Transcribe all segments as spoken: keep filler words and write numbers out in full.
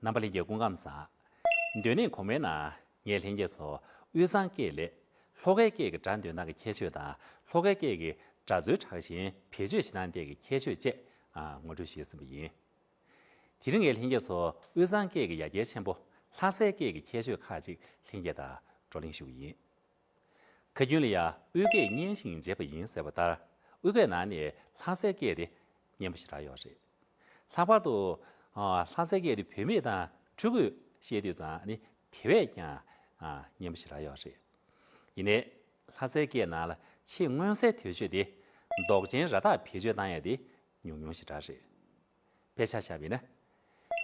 རྣམ་པ་ལྷན་རྒྱས་སྐུ་ཁམས་བཟང་། སྡོད་གནས་གོང་མའི་ནང་ངས་ལྷན་རྒྱས་ཚོ་དབུས་གཙང་སྐད་ལས་ལྷོ་ཁའི་སྐད་ཀྱི་སྒྲ་འདོན་སྟངས་ཀྱི་ཁྱད་ཆོས་དང་ལྷོ་ཁའི་སྐད་ཀྱི་སྒྲ་རྩོལ་དྲག་ཞན་བེད་སྤྱོད་བྱེད་སྟངས་ཐད་ཀྱི་ཁྱད་ཆོས་བཅས་ཨ་ངོ་སྤྲོད་ཞུས་ཟིན་པ་ཡིན། དེ་རིང་ངས་ལྷན་རྒྱས་ཚོ་དབུས་གཙང་སྐད་ཀྱི་ཡ་གྱལ་ཆེན་པོ་ལྷ་སའི་སྐད་ཀྱི་ཁྱད་ཆོས་ཁག་ཅིག་ལྷན་རྒྱས་དང་བགྲོ་གླེང་ཞུ་གི་ཡིན། ཁ་རྒྱུན་ལ་ཡང་དབུས་སྐད་སྙན་ཞིང་འཇེབས་པ་ཡིན་ཟེར་བ་ལྟར། དབུས་སྐད་ནང་ནས་ལྷ་སའི་སྐད་དེ་སྙན་པོ་ཞེ་དྲག་ཡོད་རེད། ལྷག་པར་དུ་ཨ་ལྷ་སའི་སྐད་དེ་བུད་མེད་དང་ཕྲུ་གུས་བཤད་དུས་ཙང་ནི་དེ་བས་ཀྱང་ཨ་སྙན་པོ་ཞེ་དྲག་ཡོད་རེད། ཡིན་ནའི་ལྷ་སའི་སྐད་ནང་ལ་ཆེས་མངོན་གསལ་དོད་ཤོས་དེ་འདོགས་ཅན་ར་བཏགས་བེད་སྤྱོད་བཏང་ཡ་དེ་ཉུང་ཉུང་ཞེ་དྲག་རེད། དཔེ་ཆ་བཞག་པ་ཡིན་ན།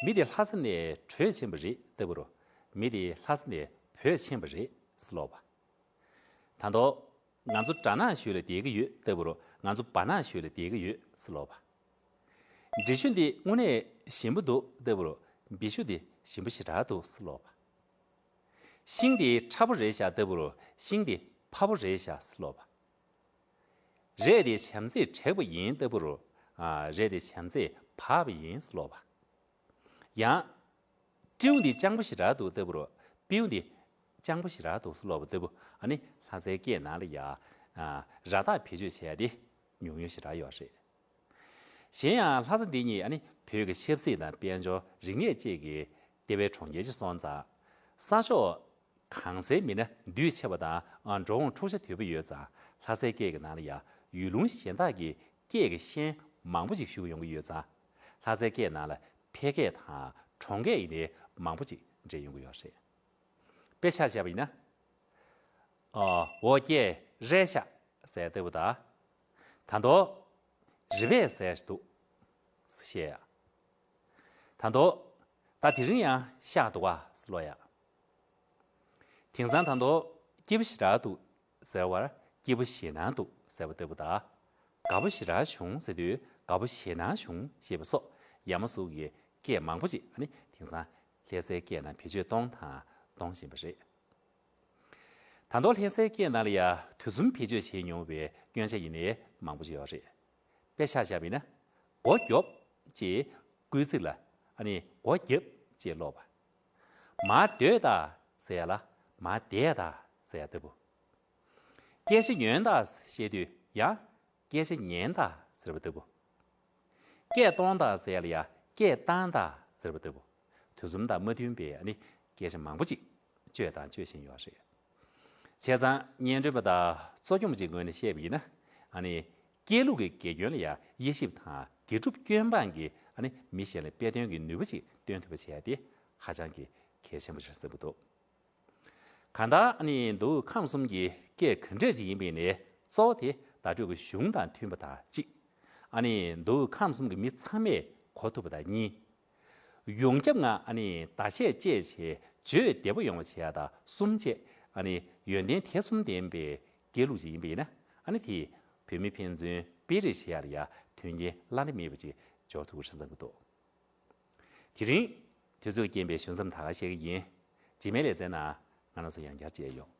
མི་དེ་ལྷ་ས་ནས་བྲོས་ཕྱིན་པ་རེད་ལྟ་བུ་རུ། མི་དེ་ལྷ་ས་ནས་བྲོས་ཕྱིན་པ་རེད་ཟེར་ལབ་པ། ད་དུང་། ང་ཚོ་སྦྲ་ནག་ཞོལ་ལ་བསྡད་ཀྱི་ཡོད་ལྟ་བུ་རུ། ང་ཚོ་སྦྲ་ནག་ཞོལ་ལ་བསྡད་ཀྱི་ཡོད་ཟེར་ལབ་པ། འབྲི་ཆུ་འདི་དངོས་གནས་ཞིམ་པོ་འདུག་ལྟ་བུ་རུ། འབྲི་ཆུ་འདི་ཞིམ་པོ་ཞེ་དྲག་འདུག་ཟེར་ལབ་པ། ཤིང་འདི་ཁྲ་པོ་རེད་ཤག་ལྟ་བུ་རུ། ཤིང་འདི་ཕ་པོ་རེད་ཤག་ཟེར་ལབ་པ། རས་དེ་བྱམས་བརྩེས་བྲེགས་པ་ཡིན་ལྟ་བུ་རུ། ཨ་རས་དེ་བྱམས་བརྩེས་བག་པ་ཡིན་ཟེར་ལབ་པ། ཡང་། སྤྲེའུ་འདི་སྤྱང་པོ་ཞེ་དྲག་འདུག་ལྟ་བུ་རུ། སྤྲེའུ་འདི་སྤྱང་པོ་ཞེ་དྲག་འདུག་ཟེར་ལབ་པ་ལྟ་བུ་ཨ་ནི་ལྷ་སའི་སྐད་ནང་ལ་ཡ། ཨ་ར་བཏགས་བེད་སྤྱོད་བྱས་ཏེ་ཉུང་ཉུང་ཞེ་དྲག་ཡོད་རེད། གཞན་ཡང་ལྷ་ས་འདི་ཉིད་ཨ་ནི་བོད་ཀྱི་ཆབ་སྲིད་དང་དཔལ་འབྱོར་རིག་གནས་བཅས་ཀྱི་ལྟེ་བའི་གྲོང་ཁྱེར་ཅིག་སོང་ཙང་། ས་ཕྱོགས་གང་སའི་མི་སྣ་འདུས་ཆེ་བ་དང་ཨ་འགྲོ་འོང་འཁྲུག་ཆ་དོད་པོ་ཡོད་ཙང་། ལྷ་སའི་སྐད་ཀྱི་ནང་ལ་ཡང་ཡུལ་ལུང་གཞན་དག་གི་སྐད་ཀྱི་ཤན་མང་པོ་ཅིག་ཞུགས་ཡོང་གི་ཡོད་ཙང་། ལྷ་སའི་སྐད་ནང་ལ་ཕལ་སྐད་དང་གྲོང་སྐད་ཡིན་ནའི་མང་པོ་ཅིག་འདྲེས་ཡོང་གི་ཡོད་རེད། དཔེ་ཆ་བཞག་པ་ཡིན་ན། ཨ་འོ་སྐད་རས་ཤག་ཟེར་ལྟ་བུ་དང་། ད་དུང་། རི་བས་ཟེར་འདུག་ཟེར་བཤད་ཡ། ད་དུང་། ད་དེ་རིང་ཡང་ཤག་འདུག་ག་ཟེར་ལབ་ཡ། དེང་སང་ད་དུང་སྐྱིད་པོ་ཞེ་དྲག་འདུག་ཟེར་བར་སྐྱིད་པོ་ཞེད་སྣང་འདུག་ཟེར་བ་ལྟ་བུ་དང་། དགའ་པོ་ཞེ་དྲག་བྱུང་ཟེར་དུས་དགའ་པོ་ཞེད་སྣང་བྱུང་ཞེས་པ་སོགས་ཡ་མ་གཟུགས་ཀྱི་སྐད་མང་པོ་ཅིག་ཨ་ནི་དེང་སང་ལྷ་སའི་སྐད་ནང་བེད་སྤྱོད་གཏོང་དང་གཏོང་བཞིན་པ་རེད། ད་དུང་ལྷ་སའི་སྐད་ནང་ལ་ཡ་དུས་གསུམ་བེད་སྤྱོད་བྱས་མྱོང་བའི་སྐྱོན་ཆ་ཡིན་ནའི་མང་པོ་ཅིག་ཡོད་རེད། དཔེ་ཆ་བཞག་པ་ཡིན་ན། སྒོ་རྒྱོབ་ཅེས་སྐུལ་ཚིག་ལ་ཨ་ནི་སྒོ་རྒྱབ་ཅེས་ཀློག་པ། མར་སྡོད་དང་ཟེར་ཡ་ལ་མར་བསྡད་དང་ཟེར་ཡ་ལྟ་བུ། སྐད་ཆ་ཉོན་དང་ཞེས་དུས་ཡང་སྐད་ཆ་ཉན་དང་ཟེར་བ་ལྟ་བུ། སྐད་གཏོང་དང་ཟེར་ཡ་ལ་ཡ་སྐད་བཏང་དང་ཟེར་བ་ལྟ་བུ། དུས་གསུམ་དང་མ་མཐུན་པའི་ཨ་ནི་སྐད་ཆ་མང་པོ་ཅིག་བརྗོད་དང་བརྗོད་བཞིན་ཡོད་རེད། བྱས་ཙང་སྙན་སྒྲོན་པ་དང་གཙོ་སྐྱོང་བ་ཅིག་ངོས་ནས་བཤད་པ་ཡིན་ན། ཨ་ནི་སྐད་ལུགས་ཀྱི་དགེ་སྐྱོན་ལ་ཡ་དབྱེ་ཞིབ་དང་དགེ་སྒྲུབ་སྐྱོན་སྤངས་ཀྱིས་ཨ་ནི་མི་གཞན་ལ་དཔེ་སྟོན་གྱི་ནུས་པ་ཅིག་སྟོན་ཐུབ་པ་བྱས་ཏེ་ཧ་ཅང་གི་གལ་ཆེན་པོ་ཆགས་ཟིན་པ་འདུག་གང་ལྟར་ཨ་ནི་མདོ་དབུས་ཁམས་གསུམ་གྱི་སྐད་ག་འདྲས་ཅིག་ཡིན་པ་ཡིན་ནའི་གཙོ་བོ་དེ་བརྡ་སྤྲོད་ཀྱི་གཞུང་དང་མཐུན་པ་དང་གཅིག་ཨ་ནི་མདོ་དབུས་ཁམས་གསུམ་གྱི་མི་ཚང་མས་གོ་ཐུབ་པ་དང་གཉིས། ཡོངས་ཁྱབ་ངང་ཨ་ནི་བརྡ་ཆད་བཅད་བྱས་བརྗོད་བདེ་པོ་ཡོང་བ་བྱེད་ཡ་དང་གསུམ་བཅས་ཨ་ནི་ཡོན་ཏན་དེ་གསུམ་ལྡན་པའི་སྐད་ལུགས་ཅིག་ཡིན་པ་ཡིན་ན། ཨ་ནི་དེས་བོད་མི་ཕན་ཚུན་སྤེལ་རེས་བྱེད་ཡ་ལ་ཡ་མཐུན་རྐྱེན་བླ་ན་མེད་པ་ཅིག་འབྱོར་ཐུབ་ཀྱི་རེད་བསམ་གྱི་འདུག་དེ་རིང་དུས་ཚོད་རྐྱེན་པས་ཞུ་མཚམས་ད་ག་བཞག་གི་ཡིན། རྗེས་མའི་ལེ་ཚན་ནང་ང་རང་ཚོ་ཡང་བསྐྱར་མཇལ་ཡོང་།